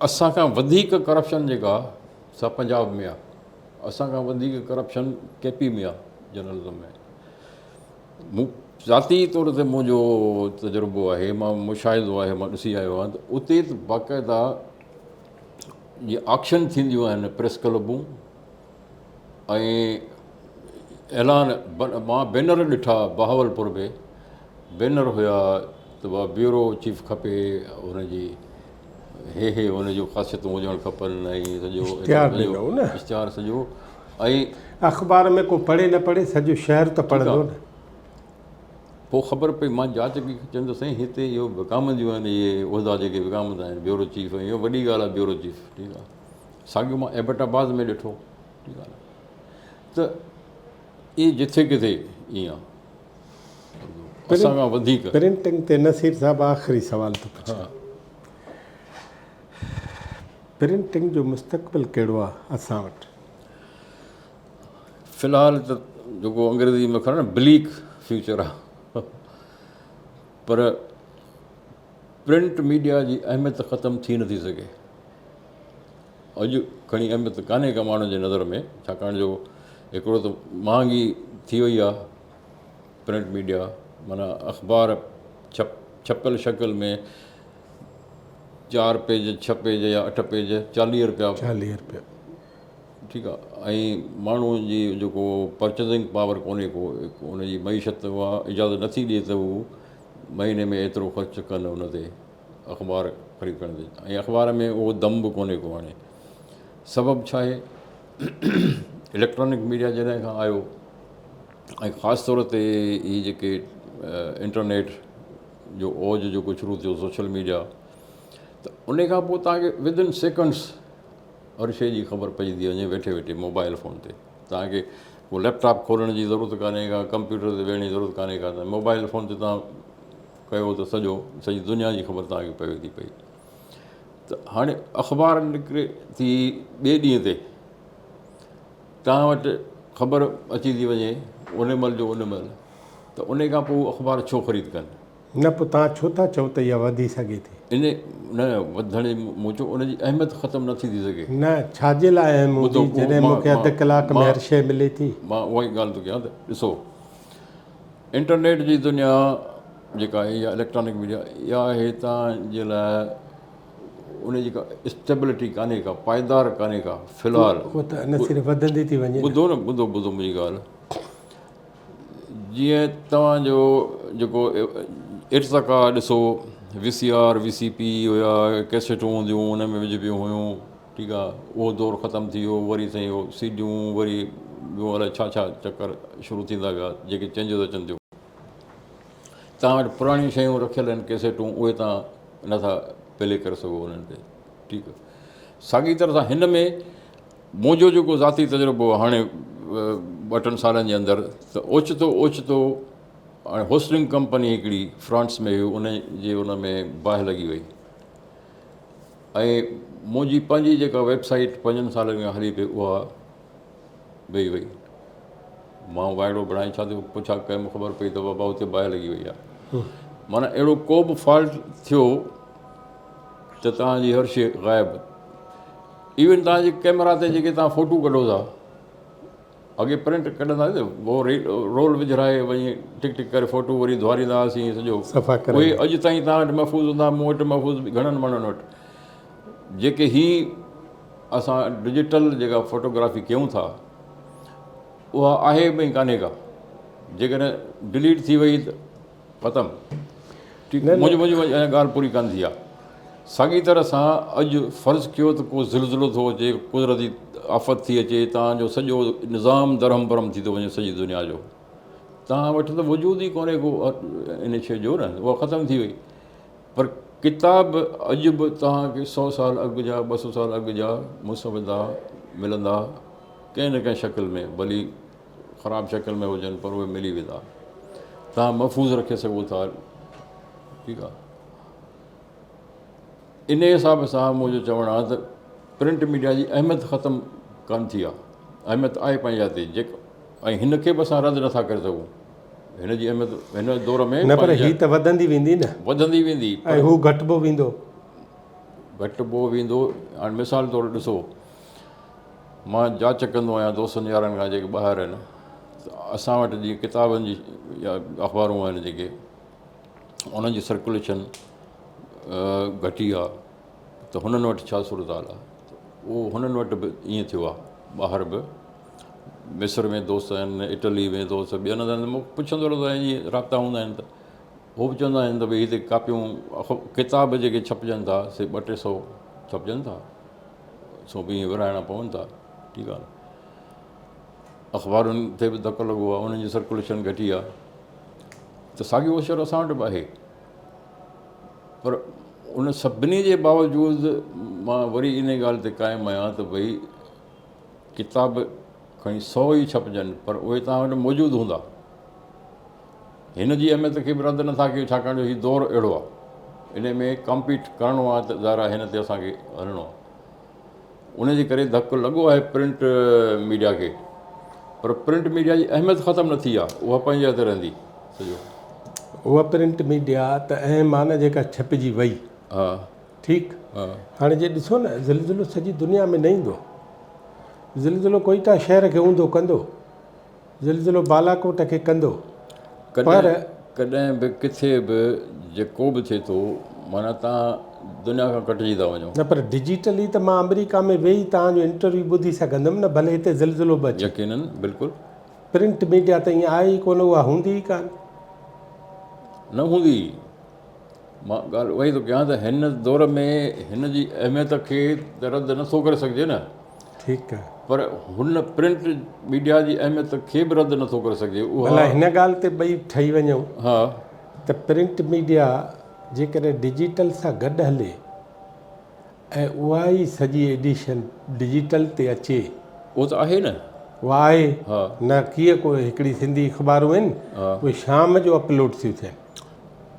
اسان کان وڌيڪ ڪرپشن جيڪا سا پنجاب ۾ آ اسان کان وڌيڪ ڪرپشن ڪي پي ۾ آ جرنلزم ۾ مون ذاتي طور تي منهنجو تجربو آهي مان مشاهدو آهي مان ڏسي آيو آهيان ته اتي ته باقاعده جي آڪشن ٿينديون آهن پريس ڪلبون ۽ اعلان مان بينر ڏٺا بهاولپور ۾ بينر هيا ته بابا بيورو چيف کپي ان جي هي هي ان جون خاصيتون هجڻ کپن ۽ سڄو اشتهار ڏنو نه اشتهار سڄو ۽ اخبار ۾ ڪو پڙهي نه پڙهي سڄو شهر ته پڙهندو نه. پوء خبر پئي مان جاچ ڪئي چيم ته سائين هتي اهو وڪامنديون آهن اهي عهدا جيڪي وڪامندا آهن بيورو چيف ۽ اهو وڏي ڳالهه آهي بيورو چيف ٺيڪ آهي ساڳيو مان ايبٽ آباد ۾ ڏٺو ٺيڪ آهي ته اهي جٿي ڪٿي ائين آهي اسان کان وڌيڪ. پرنٽنگ تي نصير صاحب آخري سوال ٿو پڇان پرنٽنگ جو مستقبل ڪهڙو آهي اسان وٽ؟ في الحال ته جيڪو انگريزي ۾ کڻ بليڪ فيوچر آ پر پرنٽ ميڊيا جي اهميت ختم ٿي نٿي سگهي اڄ کڻي اهميت ڪانهي ڪا ماڻهن جي نظر ۾ ڇاڪاڻ جو هڪڙو ته مهانگي ٿي وئي آ پرنٽ ميڊيا معنيٰ اخبار ڇپ ڇپيل شڪل ۾ چار پيج ڇهه پيج يا اٺ پيج چاليهه روپيا چاليهه روپيا ٺيڪ آ ۽ ماڻهو جي جيڪو پرچيزنگ پاور ڪونهي ڪو ان جي معيشت اها اجازت نٿي ڏئي ته هو مهيني ۾ ايترو خرچ ڪن ان تي اخبار خريد ڪرڻ تي ۽ اخبار ۾ اهو دم به ڪونهي ڪو هاڻي سبب ڇا آهي اليڪٽرانڪ ميڊيا جڏهن کان آيو ۽ خاص طور تي هي جيڪي انٽرنيٽ جو اوج جيڪو شروع ٿيو سوشل ميڊيا ته ان کان پوء توهان کي ود ان سيڪنڊس هر شيء جي خبر پئجي ٿي وڃي ويٺي ويٺي موبائل فون تي توهان کي ڪو ليپ ٽاپ کولڻ جي ضرورت ڪانهي ڪا ڪمپيوٽر تي ويهڻ جي ضرورت ڪانهي ڪا ته موبائل فون تي توهان ڪيو ته سڄو سڄي دنيا جي خبر توهان کي پوي ٿي پئي ته هاڻي اخبار نڪري ٿي ٻئي ڏينهن تي توهان وٽ خبر اچي ٿي وڃي ان مهل جو ان مهل ته ان کان پوء اخبار ڇو خريد ڪن نه پوء توهان ڇو ٿا چئو ته اها وڌي سگهي ٿي؟ ان نه وڌڻ جي مون چيو ان جي اهميت ختم نه ٿي ٿي سگهي. نه ڇا جي لاء اهم هوندي جڏهن مون کي اڌ ڪلاڪ ۾ هر شيء ملي ٿي. مان اها ئي ڳالهه ٿو ڪيان ته ڏسو انٽرنيٽ جي دنيا جيڪا آهي يا اليڪٽرانڪ ميڊيا اها آهي توهان جي لاء ان جي ڪا اسٽيبلٽي ڪانهي ڪا پائيدار ڪانهي ڪا في الحال. اهو ته نه صرف وڌندي ٿي وڃي نه. ٻڌو نه ٻڌو ٻڌو منهنجي ڳالهه. جيئن توهان جو جيڪو ارتقا ڏسو V C R V C P هيا ڪيسيٽون هونديون ان ۾ وجهبيون هيون ٺيڪ آهي اهو دور ختم ٿي ويو وري سائين اهو سيڊيون وري ٻيو الائي ڇا ڇا چڪر شروع ٿيندا ويا جيڪي چينجز اچن ٿيون توهان وٽ پراڻيون شيون رکيل آهن ڪيسيٽون اهي توهان نٿا پلي ڪري سگهو انهن تي ٺيڪ آهي ساڳي طرح سان هن ۾ منهنجو جيڪو ذاتي تجربو آهي هاڻي ٻه ٽن سالن جي اندر ته اوچتو اوچتو هاڻي هوسٽنگ ڪمپني هڪڙي فرانس ۾ هئي ان جي ان ۾ باهه لڳي وئي ۽ منهنجي پنهنجي جيڪا ويب سائيٽ پنجن سالن کان هلي پئي اها ويئي وئي مان وائڙو بڻائي ڇا ٿيو پڇا ڪيم خبر پئي ته بابا اتي باهه لڳي وئي آهي معنيٰ اهڙو ڪو به فالٽ ٿيو ته توهان جي هر شيء غائب. ايون توهان جي ڪئميرا تي جيڪي توهان فوٽو ڪڍو ٿا اڳي پرنٽ ڪڍندا هئاسين پوء رول وجهرائي وڃي ٽڪ ٽڪ ڪري فوٽو وري ڌواريندا هئاسين سڄو صفا ڪري اهي اڄ تائين توهان وٽ محفوظ هوندا مون وٽ محفوظ گهڻن ماڻهن وٽ جيڪي هي اسان ڊجيٽل جيڪا فوٽوگرافي ڪيون ٿا اها آهي به ڪانهي ڪا جيڪڏهن ڊليٽ ٿي وئي ته ختم. ٺيڪ منهنجي منهنجي اڃا ڳالهه پوري ڪانه ٿي آهي. ساڳي طرح سان اڄ فرض ڪيو ته ڪو زلزلو ٿو اچي، قدرتي آفت ٿي اچي، توهان جو سڄو نظام درهم برهم ٿي ٿو وڃي سڄي دنيا جو. توهان وٽ ته وجود ئي ڪونهي ڪو ان شيء جو نه اها ختم ٿي وئي. پر ڪتاب اڄ به توهان کي سو سال اڳ جا 200 سال اڳ جا مسودا ملندا ڪنهن نه ڪنهن شڪل ۾ ڀلي خراب شڪل ۾ هجن پر اهي ملي ويندا توهان محفوظ رکي سگهو ٿا ٺيڪ آهي ان حساب سان منهنجو چوڻ آهي ته پرنٽ ميڊيا جي اهميت ختم ڪانه ٿي آهي اهميت آهي پنهنجي جاء تي جيڪو ۽ هن کي به اسان رد نٿا ڪري سگهون هن جي اهميت هن دور ۾ نه پر هي ته وڌندي ويندي نه وڌندي ويندي ۽ هو گهٽبو ويندو. گهٽبو ويندو. هاڻي مثال طور ڏسو مان جاچ ڪندو آهيان دوستن يارن کان جيڪي ٻاهر آهن ته اسان وٽ جيئن ڪتابن جي يا اخبارون آهن جيڪي انهن جي سرڪوليشن گهٽي آهي ته هنن وٽ ڇا صورت حال آهي اهو هنن وٽ به ائين ٿيو آهي ٻاهر به مصر ۾ دوست آهن اٽلي ۾ دوست ٻين هنڌ مون پڇندو رهندو آهيان جيئن رابطا هوندا آهن ته هو به چوندا آهن ته ڀئي هتي ڪاپيون ڪتاب جيڪي ڇپجن ٿا سي ٻه ٽي سو ڇپجن ٿا سو به ائين ورهائڻا پون ٿا ٺيڪ آهي اخبارن تي به ڌڪ لڳو آهي انهن جي سرڪوليشن گهٽي آهي ته ساڳيو اشر اسان وٽ به آهي پر ان سڀني جي باوجود مان وري ان ڳالهه تي قائم آهيان ته ڀئي ڪتاب کڻي سو ئي ڇپجن پر اهي توهان وٽ موجود هوندا. هن جي اهميت کي به رد نٿا ڪيون ڇاڪاڻ جو هي دور اهڙو آهي ان ۾ ڪمپيٽ ڪرڻو آهي ته ظاهر آهي هن تي اسان کي هلڻو آهي ان جي ڪري ڌڪ لڳو آهي پرنٽ ميڊيا کي پر پرنٽ ميڊيا جي اهميت ختم نه ٿي آهي اها پنهنجي جاء تي رهندي سڄو. اها پرنٽ ميڊيا ته اهم آهي نه جيڪا ڇپجي وئي. ها. ٺيڪ هاڻي جي ڏسو نه زلزلو سڄي دنيا ۾ نه ايندو زلزلو ڪوئيٽا شهر کي اونڌو ڪندو زلزلو بالاڪوٽ کي ڪندو پر ڪڏهن به ڪٿي به جيڪو به ٿئي ٿو معنيٰ تان دنيا کان ڪٽجي ٿا وڃو. نه پر ڊجيٽلي ته مان آمريڪا ۾ ويهي توهان جو انٽرويو ٻڌي سگهندم نه ڀلي هتي زلزلو به اچي. يقينن بلڪل. پرنٽ ميڊيا ته ائين آهي ئي ڪونه اها هوندي ئي ڪانه. نه هوندي. مان ڳالهه اها ئي ٿو ڪيان ته هن دور ۾ هن جي اهميت کي ته رد نه ٿو ڪري سگهجي نه. ٺيڪ آهي. پر هن پرنٽ ميڊيا جي اهميت کي به رد نه ٿو ڪري سگهجي. اها ڀلا هن ڳالهه تي ٻئي ٺهي وڃون ها. ته پرنٽ ميڊيا جيڪڏهن ڊجيٽل سان گڏ هلي ۽ اها ئي سڄي ايڊيشن ڊجيٽل تي اچي. اهو ته آهي نه. اها آهي ها. نه ڪيئن ڪو هڪڙي سنڌي اخبارون آهن اهي شام جو اپلوڊ ٿيون ٿين.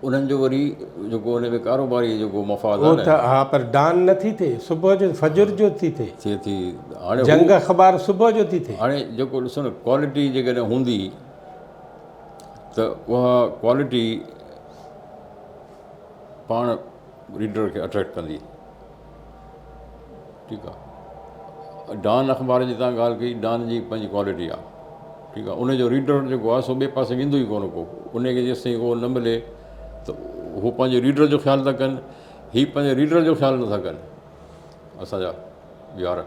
انهن جو وري جيڪو ان ۾ ڪاروباري جيڪو مفاد آهي نه. ته ها پر ڊان نه ٿي ٿئي صبح جو فجر جو ٿي ٿئي. ٿئي ٿي هاڻي جنگ اخبار صبح جو ٿي ٿئي. هاڻي جيڪو ڏسو نه ڪوالٽي جيڪڏهن هوندي ته اها ڪوالٽي پاڻ ريڊر کي اٽريڪٽ ڪندي ٺيڪ آ ڊان اخبار جي تان ڳالهه ڪئي ڊان جي پنهنجي ڪوالٽي آ ٺيڪ آ ان جو ريڊر جيڪو آ سو ٻئي پاسي ويندو ئي ڪونه ڪو ان کي جيستائين اهو نه ملي ته هو پنهنجي ريڊر جو خيال ٿا ڪن هي پنهنجي ريڊر جو خيال نٿا ڪن اسانجا يار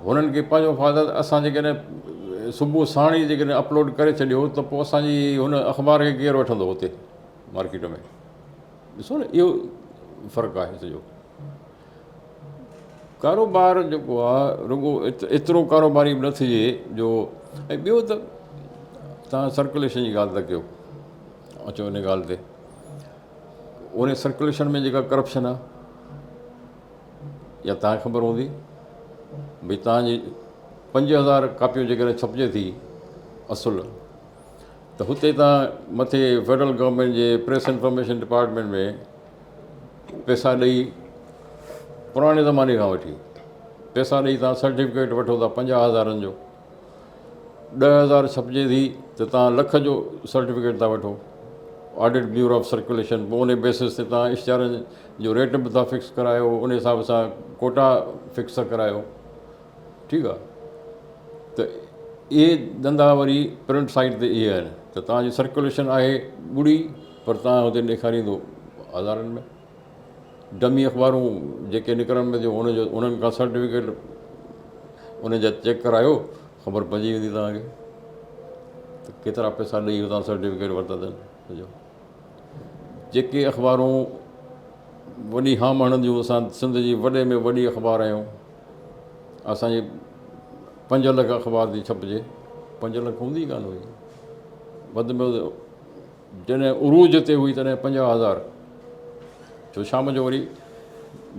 هنن کي پنهنجو فائدو اسان جيڪڏهن صبح ساڻ ئي جيڪڏهن اپلوڊ ڪري ڇڏيو ته پوء اسانجي هن اخبار کي ڪير وٺندو هتي مارڪيٽ ۾ ڏسو نه اهو فرق آهي سڄو ڪاروبار جيڪو آهي رڳو ايترو ڪاروباري به نه ٿجي جو ۽ ٻيو ته توهان سرڪوليشن جي ڳالهه ٿا ڪيو اچو ان ڳالهه تي ان سرڪوليشن ۾ جيڪا ڪرپشن آهي يا توهان کي خبر هوندي ڀئي توهانجي 5000 ڪاپيون جيڪڏهن ڇپجي ٿي اصل ته هتي تان مٿي فيڊرل گورنمينٽ جي پريس انفارميشن ڊپارٽمينٽ ۾ پئسا ڏئي پراڻي زماني کان وٺي پئسا ڏئي تان سرٽيفڪيٽ وٺو ٿا پنجاهه هزارن جو 10,000 ڇپجي ٿي ته تان لک جو سرٽيفڪيٽ ٿا وٺو آڊٽ بيورو آف سرڪوليشن پوء ان بيسس تي تان اشتهارن جو ريٽ به ٿا فڪس ڪرايو ان حساب سان ڪوٽا فڪس ٿا ڪرايو ٺيڪ آ ته اهي ڌنڌا وري پرنٽ سائيڊ تي اهي آهن ته توهان جي سرڪوليشن آهي ٻڙي پر توهان هتي ڏيکاريندو هزارن ۾ ڊمي اخبارون جيڪي نڪرن پيون ان جو انهن کان سرٽيفڪيٽ ان جا چيڪ ڪرايو خبر پئجي ويندي توهان کي ته ڪيترا پئسا ڏئي هتان سرٽيفڪيٽ ورتا اٿن سڄو جيڪي اخبارون وڏي هام هڻنديون اسان سنڌ جي وڏي ۾ وڏي اخبار آهيون اسانجي 5 لک اخبار ٿي ڇپجي، 5 لک هوندي ئي ڪانه هئي، وڌ ۾ وڌ جڏهن عروج تي هئي تڏهن 50,000، ڇو شام جو وري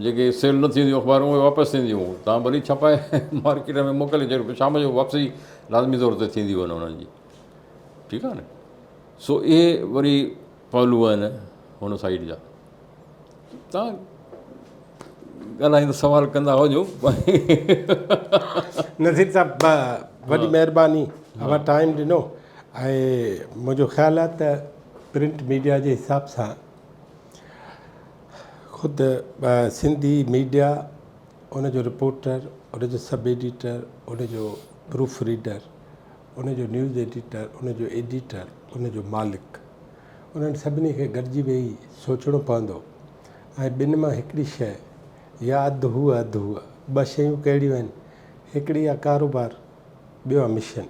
جيڪي سيل نه ٿينديون اخبارون اهي واپس ٿينديون، تان ڀلي ڇپائي مارڪيٽ ۾ موڪلي ڇڏيو، شام جو واپسي لازمي طور تي ٿيندي هئي انهن جي، ٺيڪ آهي نه. سو اهي وري پهلو آهن هن سائيڊ جا. تان ڳالهائيندو سوال ڪندا وڃو. نذير صاحب وڏي مهرباني اوهان ٽائيم ڏنو ۽ منهنجو خيال آهي ته پرنٽ ميڊيا جي حساب سان خود سنڌي ميڊيا ان جو رپورٽر، ان جو سب ايڊيٽر، ان جو پروف ريڊر، ان جو نيوز ايڊيٽر، ان جو ايڊيٽر، ان جو مالڪ، انهن سڀني کي گڏجي ويهي سوچڻو پوندو ۽ ٻن مان هڪڙي شيء يا اڌ هوء اڌ هوء. ٻه شيون ڪهڙيون آهن؟ هڪڙي آ ڪاروبار، ٻيو آ مشن.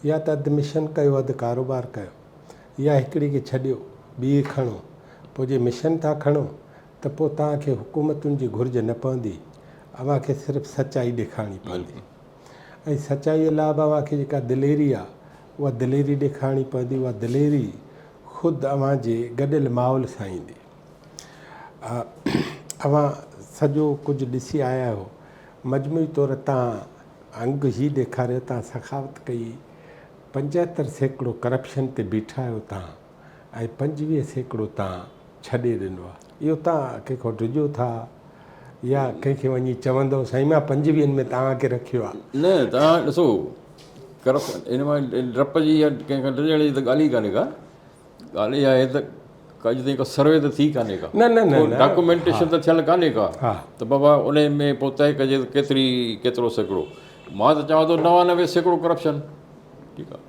يا ته اڌ مشن ڪيو اڌ ڪاروبار ڪيو يا هڪڙي کي ڇڏيو ٻي کڻو. پوء جي مشن ٿا کڻو ته پوء توهان کي حڪومتن جي گهرج نه پوندي، اوهان کي صرف سچائي ڏيکارڻي پوندي. ۽ سچائيء لاء به اوهان کي جيڪا دليري آ، اها دليري ڏيکارڻي پوندي، اها دليري خود اوهان جي گڏيل ماحول سان ايندي. اوهان سڄو ڪجهه ڏسي آيا آهيو، مجموعي طور تان انگ هي ڏيکاريو تان سخاوت ڪئي، 75% ڪرپشن تي بيٺا آهيو تان ۽ 25% تان ڇڏي ڏنو آهي. اهو تان ڪنهن کان ڊڄو ٿا يا ڪنهن کي وڃي چوندؤ سائين مان پنجويهن ۾ توهان کي رکيو آهي. نه توهان ڏسو ڪرپشن ان مان ڊپ جي يا ڪنهن کان ڊڄڻ جي ته ڳالهه ئي ڪانهي ڪا. ڳالهه اها آهي ته اڄ تائين ڪا سروي ته ٿي ڪانهي ڪا. نه نه نه ڊاڪومينٽيشن ته ٿيل ڪانهي ڪا ته بابا ان ۾ پوء طئي ڪجي ته ڪيتري ڪيترو سيڪڙو. مان ته چوان ٿو 99% ڪرپشن ٺيڪ آهي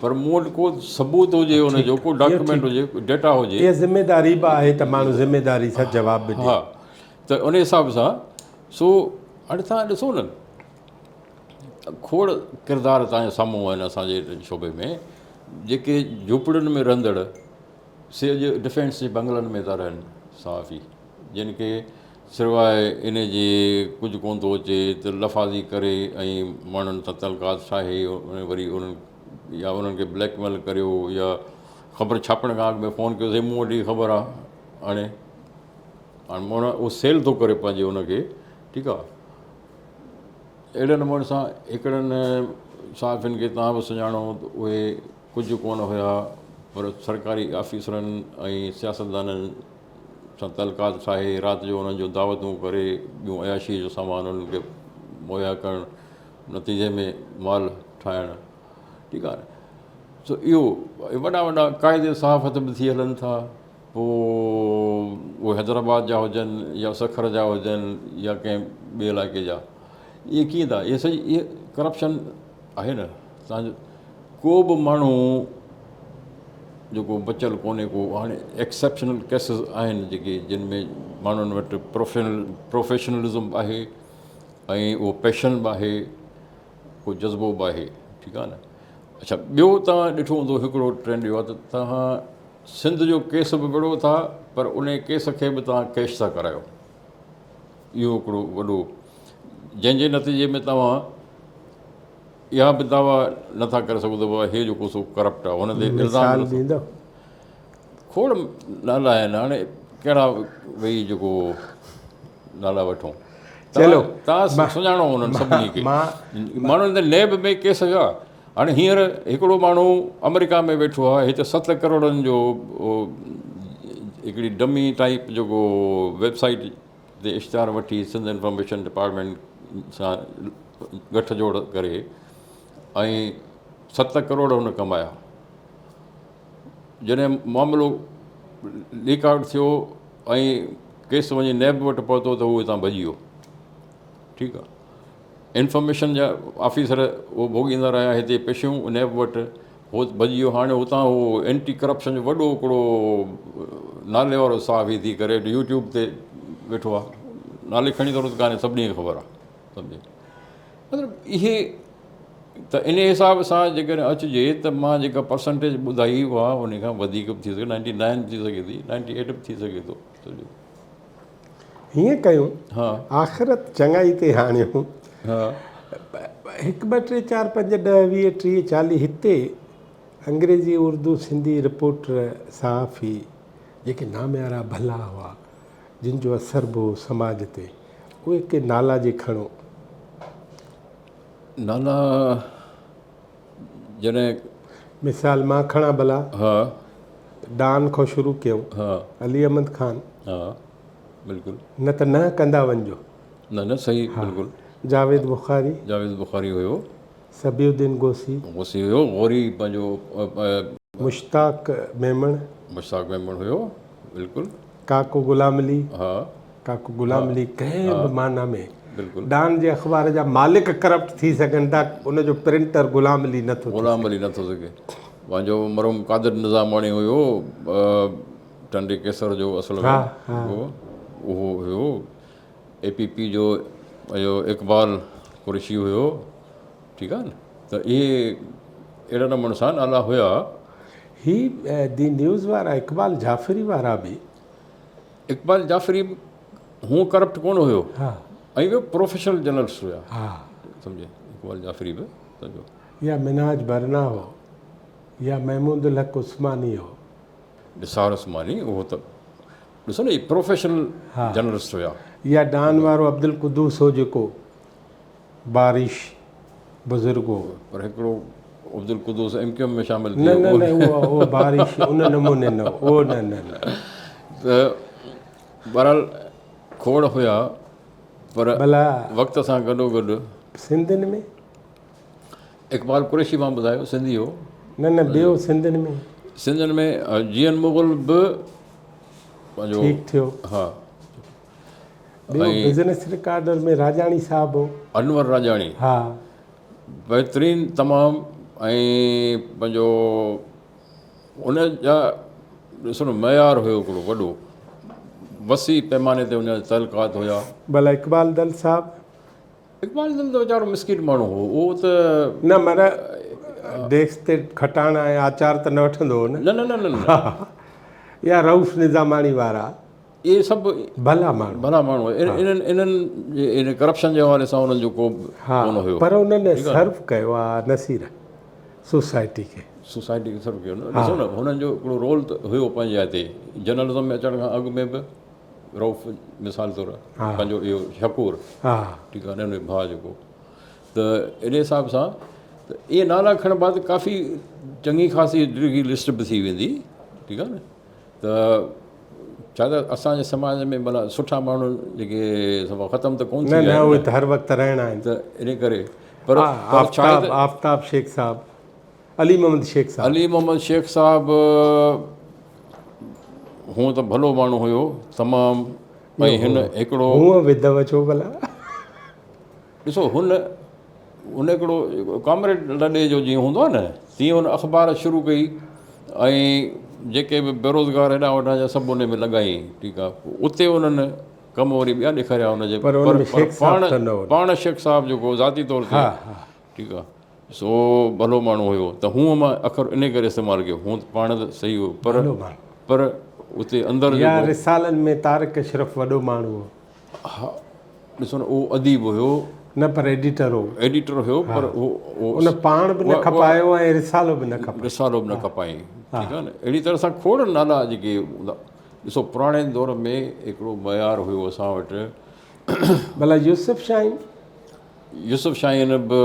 پر مون وٽ ڪو ثبوت هجي ان جو ڪو ڊاڪومينٽ هجي ڊيٽا هجي. اها ذميداري به آهي ته ماڻهو ذميداري سان جواب به ڏي. ها ته ان حساب سان سو هاڻي توهان ڏسو نه کوڙ ڪردار توهان جي سامهون آهن اسان جي شعبي ۾ جيڪي جهوپڙين ۾ رهندڙ سي اڄ ڊفينس جي بنگلن ۾ ٿا رهن صحافي جن کي سواء ان جي ڪجهه ڪونه ٿو اچي ته لفاظي ڪري ۽ ماڻهن سان تعلقات ٺاهي وري انهن يا انهن کي بليڪ ميل ڪريو يا خبر ڇاپڻ کان اڳ ۾ فون ڪيو سائين مون وٽ هي خبر آهي هاڻي هاڻي معنيٰ اهو سيل ٿو ڪري پنهنجي ان کي ٺيڪ آهي اهڙي نموني سان هڪڙن صحافين کي توهان به سڃاڻو ته اهي ڪجهه ڪونه هيا پر سرڪاري آفيسرن ۽ سياستدانن سان تعلقات ٺاهي رات جو انهن جون دعوتون ڪري ٻيون عياشيء جو سامان انهن کي مهيا ڪرڻ نتيجي ۾ مال ٺاهڻ ٺيڪ آهي سو اهو وڏا وڏا قائد صحافت به ٿي هلن ٿا پوء اهي حيدرآباد جا هجن يا سکر جا هجن يا ڪنهن ٻئي علائقي جا اهي ڪيئن ٿا اهي سڄي اهي ڪرپشن آهي نه تانجو ڪو به ماڻهو جيڪو بچيل ڪونهي ڪو هاڻي ايڪسيپشنل ڪيسز آهن جيڪي جن ۾ ماڻهن وٽ پروفيشنل پروفيشنلزم به آهي ۽ اهو پيشن به آهي ڪو جذبو به آهي ٺيڪ آهي نه اڇا ٻيو توهان ڏٺو هوندو هڪڙو ٽرينڊ اهو آهي ته توهان سنڌ جو ڪيس به وڙهو ٿا پر ان ڪيس کي به توهان ڪيش ٿا ڪرايو اهو هڪڙو وڏو جنهن جي نتيجي ۾ توهان اها به دعويٰ نٿا ڪري سگهو ته بابا هي جيڪو سو ڪرپٽ آهي هن تي الزام ڏيندو کوڙ نالا آهن هاڻي ڪهڙا ويهي جيڪو نالا وٺون چلو تان سڃاڻو انهن سڀني کي ماڻهن ته نيب ۾ ڪيس ويا هاڻي هينئر هڪڙو ماڻهو آمريڪا ۾ ويٺو آهي هتي 7 ڪروڙن جو هڪڙي ڊمي ٽائيپ جيڪو ويب سائيٽ تي اشتهار وٺي سنڌ انفارميشن ڊپارٽمينٽ سان ڳٺ جوڙ ڪري ۽ 7 ڪروڙ هن ڪمايا. جڏهن معاملو ليڪ آئوٽ ٿيو ۽ ڪيس وڃي نيب وٽ پهتو ته هو هتان ڀڄي ويو. ٺيڪ آ انفارميشن جا آفيسر اهو ڀوڳيندا رهيا هتي پيشيون نيب وٽ هو ڀڄي ويو هاڻي هتان هو اينٽي ڪرپشن جو وڏو هڪڙو نالي وارو صحافي ٿي ڪري يوٽيوب تي ويٺو آ نالي کڻي ضرورت ڪانهي سڀني کي خبر آ سمجهي مطلب اهي ته ان حساب سان جيڪڏهن اچجي ته مان جيڪا پرسنٽيج ٻڌائي اها ان کان وڌيڪ به ٿي سگهي 99 به ٿي سگهي ٿي 98 به ٿي سگهي ٿو سمجهو هيئن ڪيون آخرت چڱائي تي آڻيون. هڪ ٻه ٽي چار پنج ڏهه 20 30 40 هتي انگريزي اردو سنڌي رپورٽر صحافي جيڪي ناميارا ڀلا هئا جن جو اثر به هو سماج تي اهي ڪي نالا جي کڻو. نالا جڏهن. مثال مان کڻان ڀلا. ها. ڊان کان شروع ڪيون. ها. علي احمد خان. ها بلڪل. نه ته نه ڪندا وڃجو. نه نه صحيح بلڪل. جاويد بخاري. جاويد بخاري هيو. صبيح الدين غوثي. غوثي هيو غوري پنهنجو. مشتاق ميمڻ. مشتاق ميمڻ هيو بلڪل. ڪاڪو غلام علي. ها. ڪاڪو غلام علي ڪنهن به معنيٰ ۾ بلڪل. ڊان جي اخبار جا مالڪ ڪرپٽ ٿي سگهن ٿا ان جو پرنٽر غلام علي نه ٿو ٿي غلام علي نه ٿو سگهي. پنهنجو مرحوم قادر نظاماڻي هيو ٽنڊي قيصر جو اصل ۾ اهو هيو اي پي پي جو اهو اقبال قريشي هيو ٺيڪ آهي نه ته اهي اهڙا نموني سان نالا هيا. هي the news وارا اقبال جعفري وارا به. اقبال جعفري به هونء ڪرپٽ ڪونه هيو ۽ ٻيو پروفيشنل جرنلسٽ هيا سمجهي اقبال جعفري به سمجهو. يا منهاج برنا هو يا محمود الحق عثماني هو. نثار عثماني اهو ته ڏسو نه اهي پروفيشنل جرنلسٽ هيا. يا ڊان وارو عبدالقدوس هو جيڪو باريش بزرگ هو. پر هڪڙو عبدالقدوس ايم ڪيو ايم ۾ شامل ٿي نه نه نه اهو اهو باريش ان نموني نه اهو نه نه نه. ته بهرحال کوڙ هيا پر ڀلا وقت سان گڏو گڏ. سنڌين ۾؟ اقبال قريشي مان ٻڌايو سنڌي هو. نه نه ٻيو سنڌين ۾؟ سنڌين ۾ جي اين مغل به پنهنجو ٺيڪ ٿيو. ها. ٻيو بزنس رڪارڊر ۾ راڄاڻي صاحب هو. انور راڄاڻي. ها. بهترين تمام ۽ پنهنجو ان جا ڏسو نه معيار هيو هڪڙو وڏو وسيع پيماني تي ان جا تعلقات هيا. ڀلا اقبال دل صاحب؟ اقبال دل ته ويچارو مسڪين ماڻهو هو اهو ته. نه معنيٰ ڊيسڪ تي کٽاڻ ۽ آچار ته نه وٺندو هو نه. نه نه نه نه. يا رئوف نظاماڻي وارا. اهي سڀ ڀلا ماڻهو. ڀلا ماڻهو انهن انهن جي ان ڪرپشن جي حوالي سان انهن جو ڪو به ڪونه هيو. پر انهن سرو ڪيو آ نصير سوسائٽي کي. سوسائٽي کي سرو ڪيو نه ڏسو نه هنن جو هڪڙو رول ته هيو پنهنجي جاء تي جرنلزم ۾ اچڻ کان اڳ ۾ به رئوف مثال طور پنهنجو اهو شڪور ٺيڪ آ ننڍو ڀاء جيڪو ته ان حساب سان ته اهي نالا کڻبا ته ڪافي چڱي خاصي ڊگهي لسٽ به ٿي ويندي ٺيڪ آ نه ته ڇا ته اسان جي سماج ۾ معنيٰ سٺا ماڻهو جيڪي سڀ ختم ته ڪونه ٿي ويا نه نه اهي ته هر وقت رهڻا آهن ته ان ڪري پر آفتاب آفتاب شيخ صاحب علي محمد شيخ صاحب علي محمد شيخ صاحب هونء ته ڀلو ماڻهو هيو تمام ۽ هن هڪڙو هونء وڌو ڇو ڀلا ڏسو هن هن هڪڙو ڪامريڊ لڏي جو جيئن هوندو آهي نه تيئن هن اخبار شروع ڪئي ۽ جيڪي به بيروزگار هيڏانهن هوڏانهن جا سڀ ان ۾ لڳائين ٺيڪ آهي اتي انهن ڪم وري ٻيا ڏيکاريا هن جي پر پاڻ پاڻ شيخ صاحب جيڪو ذاتي طور تي ٺيڪ آهي سو ڀلو ماڻهو هيو ته هونء مان اکر ان ڪري استعمال ڪيو هونء ته پاڻ ته صحيح هيو پر پر اتي اندر يا رسالن ۾ طارق اشرف وڏو ماڻهو هو. ها ڏسو نه اهو اديب هيو. نه پر ايڊيٽر هو. ايڊيٽر هيو پر اهو ان پاڻ به نه کپايو ۽ رسالو به نه کپايو. رسالو به نه کپايائين ٺيڪ آهي نه اهڙي طرح سان کوڙ نالا جيڪي هوندا ڏسو پراڻي دور ۾ هڪڙو معيار هيو اسان وٽ. ڀلا يوسف شاهين؟ يوسف شاهين به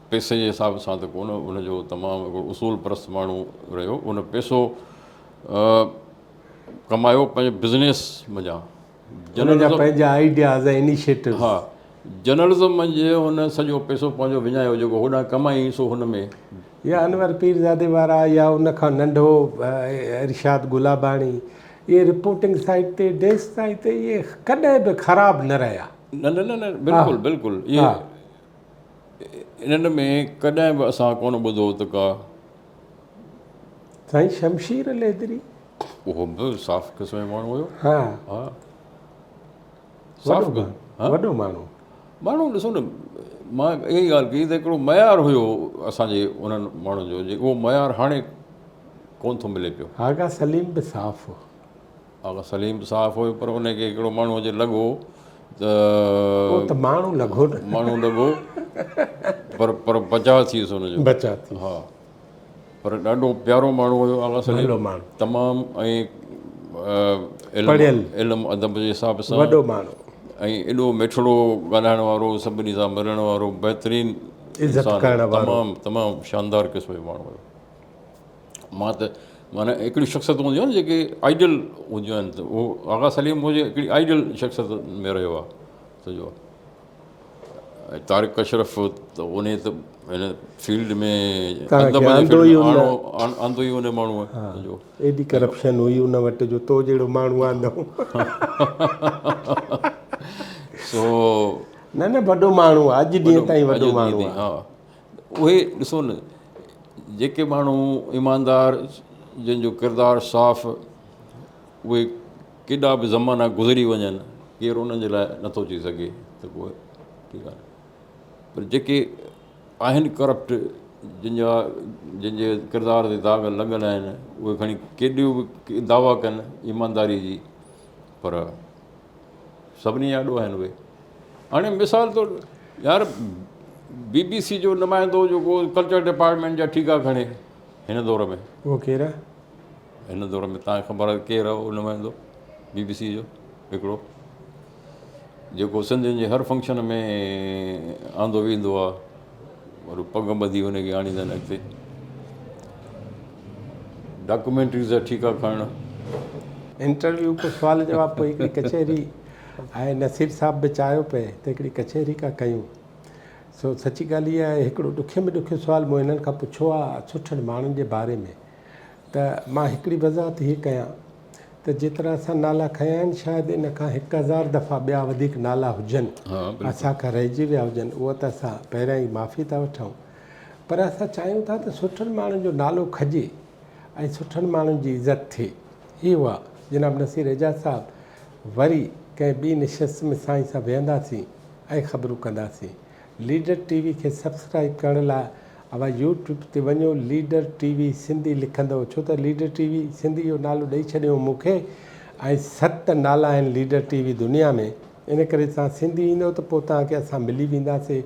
پئسي جي حساب سان ته ڪونه ان جو تمام هڪڙو اصول پرست ماڻهو رهيو ان پئسو ڪمايو پنهنجي بزنس منجهان ان جا پنهنجا آئيڊياز ۽ انيشيٽوز ها جرنلزم منجهه هن سڄو پئسو پنهنجو وڃايو جيڪو هوڏانهن ڪمائي سو هن ۾ يا انور پيرزادي وارا يا ان کان ننڍو ارشاد گلاباڻي اهي رپورٽنگ سائيڊ تي ڊيسڪ سائيڊ تي اهي ڪڏهن به خراب نه رهيا. نه نه نه نه بلڪل بلڪل اهي انهن ۾ ڪڏهن به اسان ڪونه ٻڌو ته ڪا سائين شمشير ليدري. اهو به صاف قسم جو ماڻهو هيو. ها. ها. صاف ها وڏو ماڻهو. ماڻهو ڏسو نه مان اها ئي ڳالهه ڪئي ته هڪڙو معيار هيو اسان جي انهن ماڻهن جو جي اهو معيار هاڻي ڪونه ٿو ملي پيو. آغا سليم به صاف هو. آغا سليم به صاف هيو پر ان کي هڪڙو ماڻهو جي لڳو ته اهو ته ماڻهو لڳو نه. ماڻهو لڳو پر پر بچاء ٿي ويس ان جو. بچاء ٿي ها. پر ڏاڍو پيارو ماڻهو هيو آغا سليم. ڀلو ماڻهو. تمام ۽ پڙهيل. علم ادب جي حساب سان. وڏو ماڻهو. ۽ ايڏو مٺڙو ڳالهائڻ وارو سڀني سان ملڻ وارو بهترين عزت ڪرڻ وارو. تمام تمام شاندار قسم جو ماڻهو هيو. مان ته معنيٰ هڪڙي شخصيت هونديون آهن جيڪي آئيڊيل هونديون آهن ته اهو آغا سليم منهنجي هڪڙي آئيڊيل شخصيت ۾ رهيو آهي سڄو. ۽ طارق اشرف ته انهي ته هن فيلڊ ۾ توهان کي آندو ئي ان آندو ئي ان ماڻهوء جو. ايڏي ڪرپشن هئي ان وٽ جو تو جهڙو ماڻهو آندائون. سو. نه نه وڏو ماڻهو آ اڄ ڏينهن تائين وڏو ماڻهو آ. ها اهي ڏسو نه جيڪي ماڻهو ايماندار جن جو ڪردار صاف اهي ڪيڏا به زمانا گذري وڃن ڪير انهن جي لاء نٿو چئي سگهي ته ڪو ٺيڪ آهي پر جيڪي آهن ڪرپٽ جن جا جن جي ڪردار تي داغ لڳل آهن اهي کڻي ڪيڏيون به دعويٰ ڪن ايمانداري جي پر سڀني آڏو آهن اهي هاڻي مثال طور يار بي بي سي جو نمائندو جيڪو ڪلچر ڊپارٽمينٽ جا ٺيڪا کڻي هن دور ۾ اهو ڪير آهي؟ هن دور ۾ توهان کي خبر آهي ڪير آهي اهو نمائندو بي بي سي جو هڪڙو جيڪو سنڌين جي هر فنڪشن ۾ آندو ويندو آهي وري پڳ ٻڌي ان کي آڻيندا آهن اڳتي ڊاڪومينٽريز جا ٺيڪا کڻڻ. انٽرويو پوء سوال جواب پوء هڪڙي ڪچهري ۽ نصير صاحب به چاهيو پئي ته هڪڙي ڪچهري ڪا ڪيون سو سچي ڳالهه اها آهي هڪڙو ڏکي ۾ ڏکيو سوال مون هنن کان پڇيو آهي سٺن ماڻهن جي باري ۾ ته مان هڪڙي وضاحت هيء ڪيان ته جيترا اسان نالا کنيا آهن شايد ان کان 1000 دفعا ٻيا وڌيڪ نالا هجن اسان کان رهجي ويا هجن اهو ته اسان پهريان ئي معافي ٿا وٺون پر اسان چاهيون ٿا ته سٺن ماڻهن جو نالو کڄي ۽ سٺن ماڻهن جي عزت ٿئي. هي هئا جناب نصير اعجاز صاحب. وري ڪنهن ٻي نشست ۾ سائين سان ويهنداسين ۽ خبرون ڪنداسين. ليڊر ٽي وي کي سبسڪرائيب ڪرڻ لاء اوهان يوٽيوب تي وڃو ليڊر ٽي وي سنڌي لکندؤ ڇو ته ليڊر ٽي وي سنڌي اهو نالو ڏئي ڇڏيو مون کي ۽ ست نالا آهن ليڊر ٽي وي دنيا ۾ ان ڪري توهان سنڌي ايندؤ ته پوء توهان کي اسان ملي وينداسي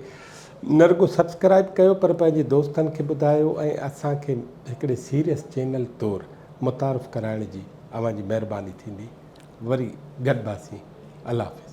نه رڳو سبسڪرائيب ڪيو پر پنهنجي دوستن کي ٻڌايو ۽ اسان کي هڪڙي سيريس چينل طور متعارف ڪرائڻ جي اوهان جي مهرباني ٿيندي وري گڏباسين الله حافظ.